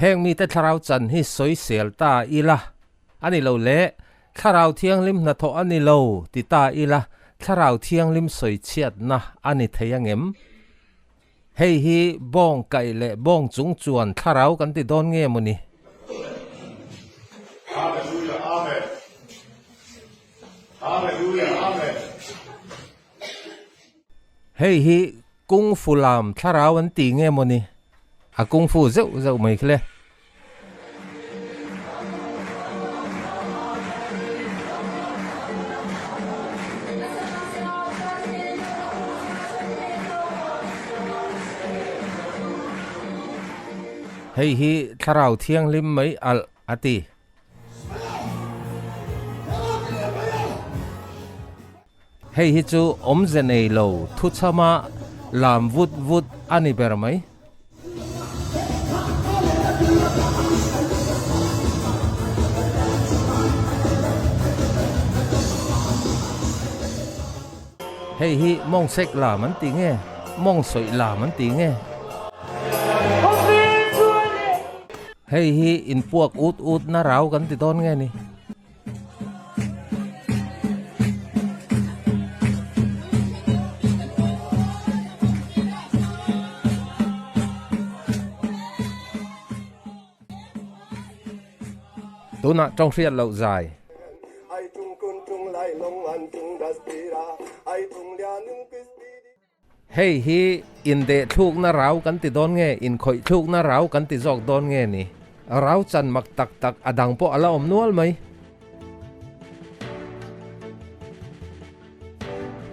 Heng mite thlarau chan hi sawisel ta ila a ni lo le, Thlarau Thianghlim hnathawh a ni lo ti ta ila, Thlarau Thianghlim sawichhiatna a ni thei angem? Hei hi bawng kaih leh bawng chung chuan thlarau kan ti dawn nge maw ni? Hallelujah Amen Hallelujah Amen. Hei hi Kung Fu lam thlarau an ti nge maw ni? A Kung Fu zeuh zeuh mai khle. Hei hi thlarau thianghlim mai alh a ti. Hei hi chu awmze nei lo thuchhama lam vut vut a ni ber mai. Hei hi mawng sek lam an ti nge, mawng sawih lam an ti nge? Hei hi inpuak ut ut na rau kan ti dawn nge ni? Tunah tawng hriat loh zai. Hei hi indehthlukna rau kan ti dawn nge, inkhawih-thlukna rau kan ti zawk dawn nge ni? Rau chan mak tak tak a dang pawh a la awm nual mai.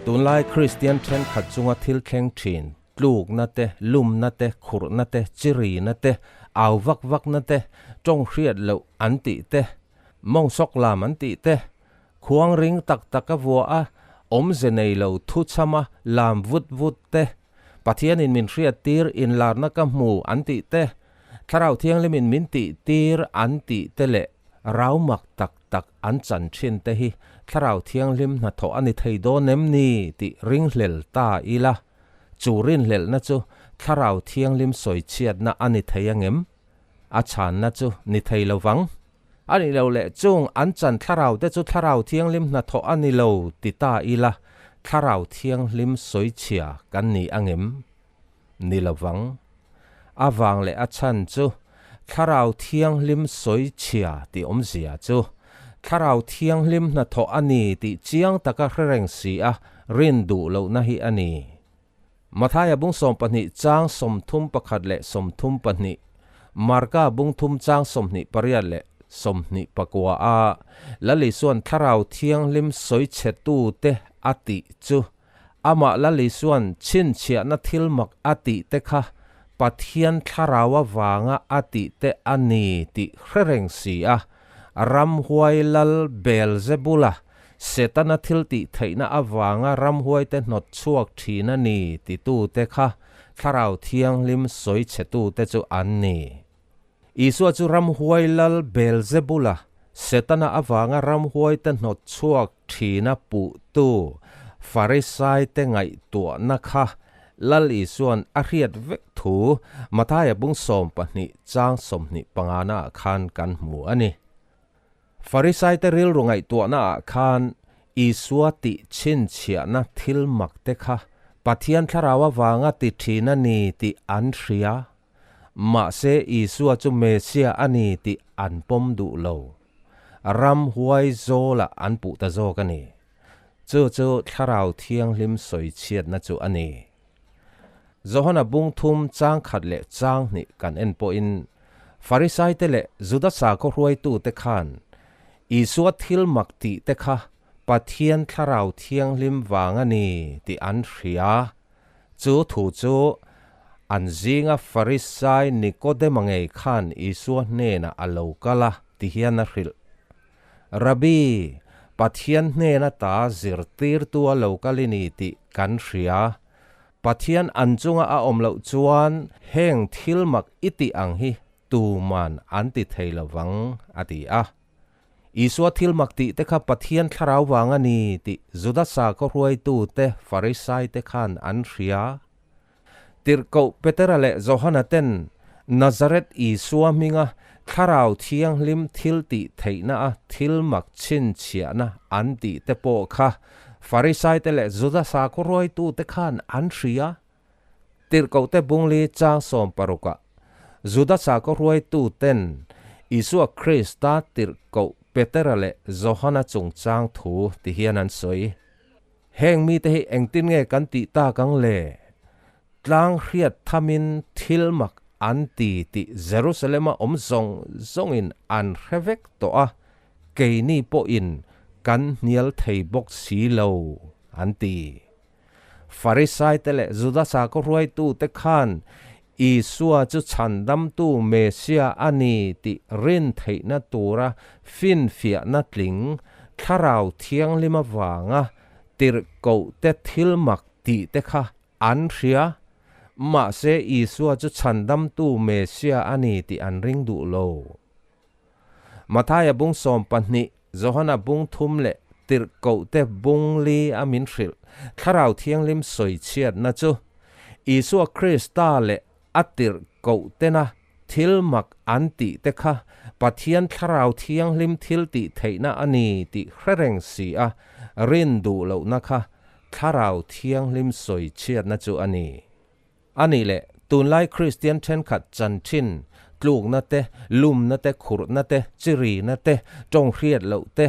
Tunlai Kristian thenkhat chunga thil thleng thin, tlukna te, lumna te, khurhna te, chirina te, au vak vakna te, tawng hriat loh an tih te, mawng sawk lam an tih te, Khuang ring tak tak a vuah a, awmze nei lo thu chham a lam vut vut te, Pathianin min hriat tir inlarna ka hmu an tih te, Thlarau Thianghlimin min tih tir an tih te leh rau mak tak tak an chan thin te hi Thlarau Thianghlim hnathawh a ni thei dawn em ni tih ringhlel ta ila, chu rinhlelhna chu Thlarau Thianghlim sawichhiatna a ni thei angem? A chhanna chu ni thei lovang. A nih loh leh chung an chan thlarau te chu Thlarau Thianghlim hnathawh a ni lo ti ta ila, Thlarau Thianghlim sawichhia kan ni angem? Ni lovang. A vang leh a chhan chu Thlarau Thianghlim sawichhia tih awmzia chu Thlarau Thianghlim hnathawh a ni tih chiang taka hre reng si a rin duh lohna hi a ni. Mathaia bung 12 chang 31 leh 32, Marka bung thum chang 28 leh 29 a Lal Isuan Thlarau Thianghlim sawichhetute a tih chu amah Lal Isuan chhinchhiahna thil mak a tih te kha Pathian Thlarau avanga a tih te a ni tih hre reng si a, Ramhuai Lal Beelzebula Setana thil tih theihna avanga ramhuaite hnawt chhuak thin a ni titute kha Thlarau Thianghlim sawichhetute chu an ni. Isua chu ramhuai lal Beelzebula, Setana avanga ramhuaite hnawt chhuak thina puhtu Farisaite ngaihtuahna kha Lal Isua'n a hriat vek thu Mathaia bung 12 chang 25 naah khan kan hmu a ni. Farisaite rilru ngaihtuahnaah khan Isua tih chhinchhiahna thil mak te kha Pathian Thlarau avanga ti thin a ni tih an hria. Mahse Isua chu Mesia a ni tih an pawm duh lo. Ramhuai zawlah an puh ta zawk a ni. Chu chu Thlarau Thianghlim sawichhiatna chu a ni. Johana bung thum chang khat leh chang hnih kan en pawhin Farisaite leh Juda sakhaw hruaitute khan Isua thil mak tih te kha Pathian Thlarau Thianghlim vang a ni tih an hria. Chu thu chu an zinga Farisai Nikodema ngei khan Isua hnenah a lo kal a ti hian a hrilh. Rabbi, Pathian hnena ta zirtirtu a lo kal i ni tih kan hria. Pathian an chunga a awm loh chuan heng thil mak i tih ang hi tuman an ti thei lo vang, a ti a. Isua thil mak tih te kha Pathian thlarau vang a ni tih Juda sakhaw hruaitute Farisaite khan an hria. Tirhkoh Petera leh Johana ten Nazareth Isua hminga Thlarau Thianghlim thiltih theihna a thil mak chhinchhiahna an tih te pawh kha Farisaite leh Juda sakhaw ruaitute khan an hria. Tirhkohte bungli chang sawmparukah Juda sakhaw ruaituten Isua Krista tirhkoh Petera leh Johana chungchang thu ti hian an sawi. Heng mite hi engtin nge kan tih tak ang le? Tlang hriat thamin thil mak an ti tih Jerusalem-a awm zawng zawngin an hre vek tawh a, keini pawhin kan hnial thei bawk si lo, an ti. Farisaite leh Juda sakhaw hruaitute khan Isua chu chhandamtu Messiah a ni tih rin theihna tura finfiahna tling Thlarau Thianghlim avanga tirhkohte thil mak tihte kha an hria. Mahse Isua chu chhandamtu Messiah a ni tih an ring duh lo. Mathaia bung 12, Johana bung thum leh Tirhkohte bung li a min hrilh Thlarau Thianghlim sawichhiatna chu Isua Krista leh a tirhkohtena thil mak an tih te kha Pathian Thlarau Thianghlim thil tih theihna a ni tih hre reng si a, rin duh lohna kha Thlarau Thianghlim sawichhiatna chu a ni. A nih leh, tunlai Kristian thenkhat chanchin, tlukna te, lumna te, khurhna te, chirina te, tawng hriat loh te,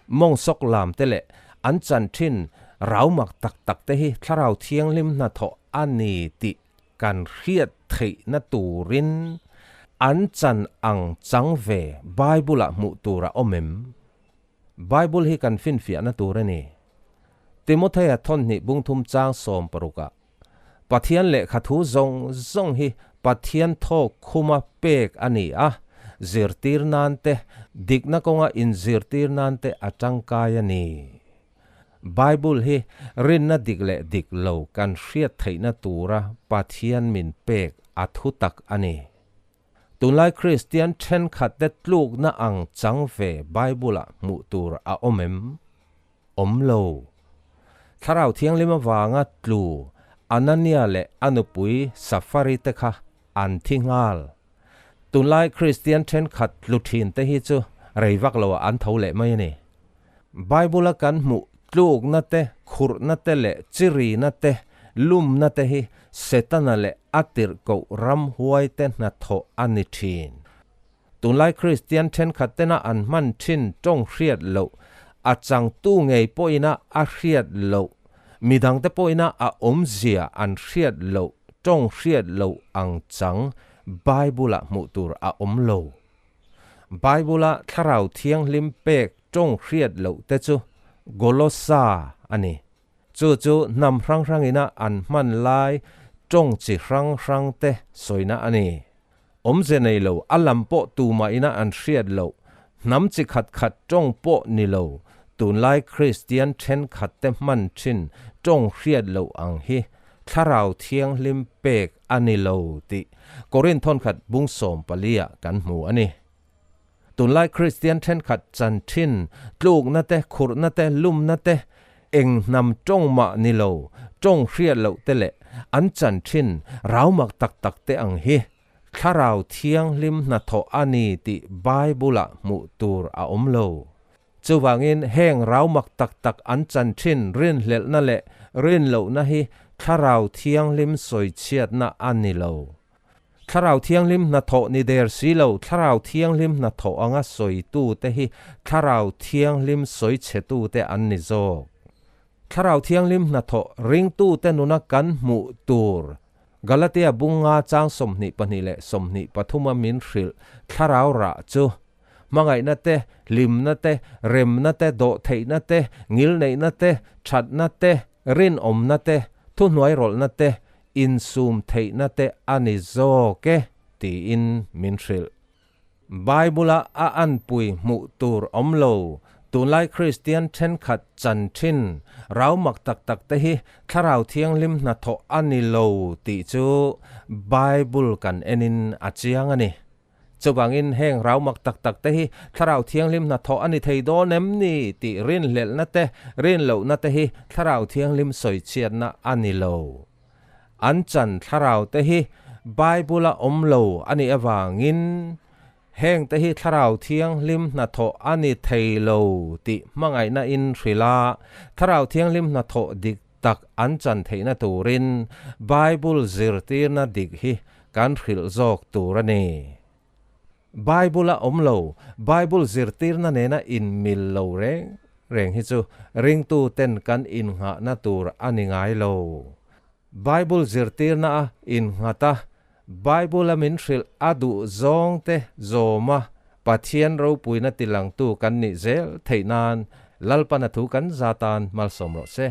mawng sawk lam te leh an chanchin rau mak tak tak te hi Thlarau Thianghlim hnathawh a ni tih kan hriat theihna turin an chan ang chang ve Bible-ah hmuh tur a awm em? Bible hi kan finfiahna tur a ni. Timothea thawnhnih bungthum chang 60-ah Pathian lehkha thu zawng zawng hi Pathian thawk khuma pek a ni a, zirtir nan te, dikna kawnga inzirtir nan te a tangkai a ni. Bible hi rinna dik leh dik lo kan hriat theihna tura Pathian min pek a thu tak a ni. Tunlai Kristian thenkhatte tlukna ang chang ve Bible-ah hmuh tur a awm em? Awm lo. Thlarau Thianghlim avanga tlu Anania leh a nupui Safari te kha an thi nghal. Tunlai Kristian thenkhat tlu thin te hi chu rei vak loah an tho leh mai a ni. Bible-a kan hmuh tlukna te, khurhna te leh chirina te, lumna te hi Setana leh a tirhkoh ramhuai te hnathawh a ni thin. Tunlai Kristian thenkhat tena an hman thin tawng hriat loh, a changtu ngei pawhina a hriat loh, midangte pawhina a awmzia an hriat loh tawng hriat loh ang chang Bible-ah hmuh tur a awm lo. Bible-a Thlarau Thianghlim pek tawng hriat loh te chu Golossa a ni. Chu chu hnam hrang hrangina an hman lai tawng chi hrang hrang te sawina a ni. Awmze nei lo, a lam pawh tumahina an hriat loh, hnam chi khat khat tawng pawh ni lo, tunlai Kristian thenkhat te hman thin tawng hriat loh ang hi Thlarau Thianghlim pek a ni lo tih Korinth thawnkhat bung 14 ah kan hmu a ni. Tunlai Kristian thenkhat chan thin, tlukna te, khurhna te, lumna te, eng hnam tawng mah ni lo, tawng hriat loh te leh an chan thin rau mak tak tak te ang hi Thlarau Thianghlim hnathawh a ni tih Bible-ah hmuh tur a awm lo. Chuvangin heng rau mak tak tak an chan thin rinhlelhna leh rinlohna hi Thlarau Thianghlim sawichhiatna a ni lo. Thlarau Thianghlim hnathawh ni der si lo, Thlarau Thianghlim hnathawh anga sawitute hi Thlarau Thianghlim sawichhetute an ni zawk. Thlarau Thianghlim hnathawh ringtute nuna kan hmuh tur Galatia bunga chang 22 leh 23 a min hrilh Thlarau rah chu hmangaihna te, hlimna te, remna te, dawhtheihna te, ngilneihna te, thatna te, rinawmna te, thuhnuairawlhna te, insum theihna te a ni zawk e, tiin min hrilh. Bible-a a anpui hmuh tur awm lo, tunlai Kristian thenkhat chan thin rau mak tak tak te hi Thlarau Thianghlim hnathawh a ni lo tih chu Bible kan enin a chiang a ni. Chuvangin heng rau mak tak tak te hi Thlarau Thianghlim hnathawh a ni thei dawn em ni tih rinhlelhna te, rinlohna te hi Thlarau Thianghlim sawichhiatna a ni lo. An chan thlarau te hi. Bible-a awm lo a nih avangin hengte hi Thlarau Thianghlim hnathawh a ni thei lo tih hmangaihna in hrilh a, Thlarau Thianghlim hnathawh dik tak an chan theihna turin Bible zirtirna dik hi kan hrilh zawk tur a ni. Bible-a awm lo, Bible zirtirna nena inmil lo reng reng hi chu ringtuten kan innghahna tur a ni ngai lo. Bible zirtirna a innghat a, Bible-a min hrilh a duh zawngte zawma Pathian ropuina tilangtu kan nih zel theih nan Lalpan a thu kan za tan malsawm rawh se.